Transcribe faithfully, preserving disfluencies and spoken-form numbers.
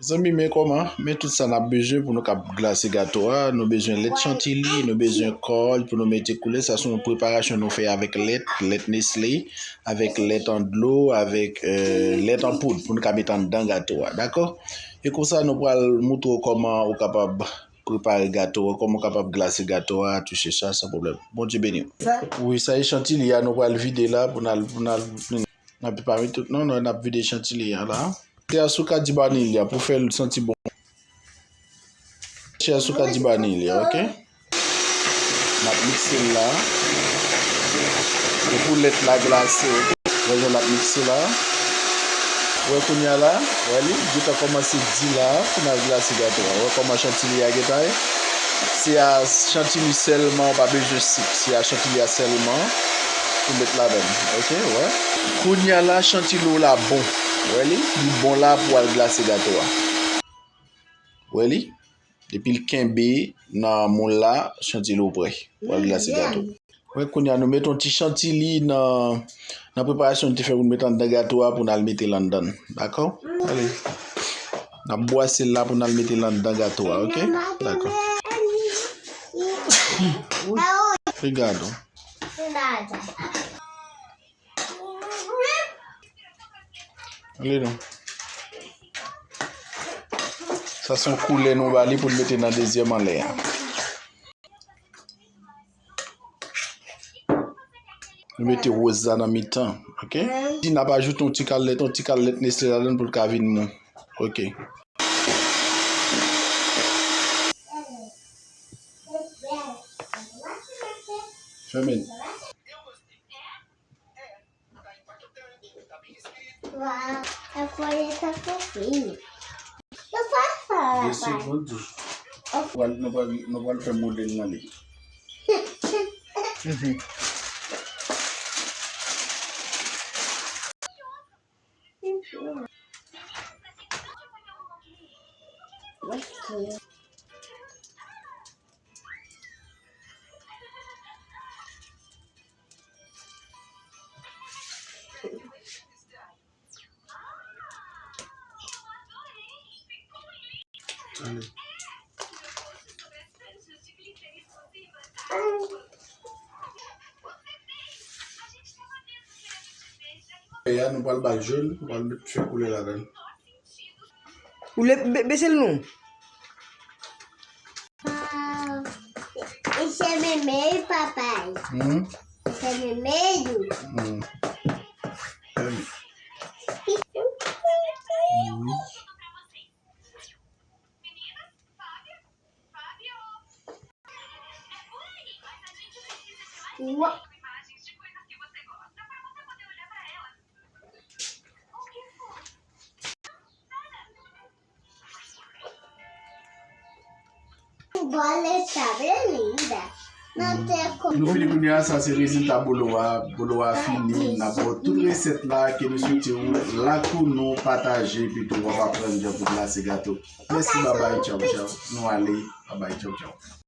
Zanmi, men kòman? Men tout sa n ap bezwen pou nou kab glase gato a. Nou bezwen lèt chantilly, nou bezwen kòl pou nou mete koulè. Sa se yon preparasyon nou fè avèk lèt, lèt Nestlé, avèk lèt an dlo, avèk, euh, lèt an poud pou nou ka mete anndan gato a, dakò? E konsa, nou pral moutre w kòman ou kapab prepare gato a, kòman w kapab glase gato a, touche sa san pwoblèm. Bondye beni w. Sa? Wi, sa e chantilly a, nou pral vide la pou n al, pou n al, n ap pa met tout, non, non, n ap vide chantilly a la. Se a souka di vanilya pou fè l santi bon. Se a souka di vanilya, ok? N ap mikse l la. E pou lèt la glase, wè jan l ap mikse la. Wè kounye a la, wè li gentan kòmanse di la pou n al glase gato a. Wè kòman chantilly a gentan ye. Se a chantilly sèlman, w pa bezwen sik. Se a chantilly a sèlman pou met ladan l. Ok, wè. Kounye a la, chantilly w la bon. Wè li, li bon la pou al glase gato a. Wè li, depi l kenbe nan moul la, chantilly w prè pou al glase gato. Wè, kounye a nou mete yon ti chantilly nan, nan preparasyon nou te fè pou n mete anndan gato a pou n al mete l anndan l. Dakò? Ale. N ap bwase l la pou n al mete l anndan gato a, ok? Dakò. Wi. Regardons. Ale non. Sa se yon koulè nou ba li pou n mete nan dezyèm anlè a. Nou mete woz la nan mitan, ok? Si n ap ajoute yon ti kal lèt, yon ti kal lèt Nestlé ladan l pou l ka vin mou. Ok. Fèmen. Waw, sa kole tankou fim. Nou pa fè de segonn. Nou pral, nou pral, nou pral fè modèl nan li. Ok. E a nou pral ba l jòn, nou pral met fè koulè ladan l. Ou le be- bese l non. Ah, ese meme papay. Hmm? Ese meme. Hmm. Hmm. Ua- Bola sabe linda. Não tem como. Nou fini kounye a, sa se rezilta bolo a. Bolo a fini, n ap ba w tout resèt la ke nou swete w lakou nou pataje, epi tou w ap aprann jan pou glase gato. Mèsi, babay, tchaw, tchaw. Nou ale, babay, tchaw, tchaw.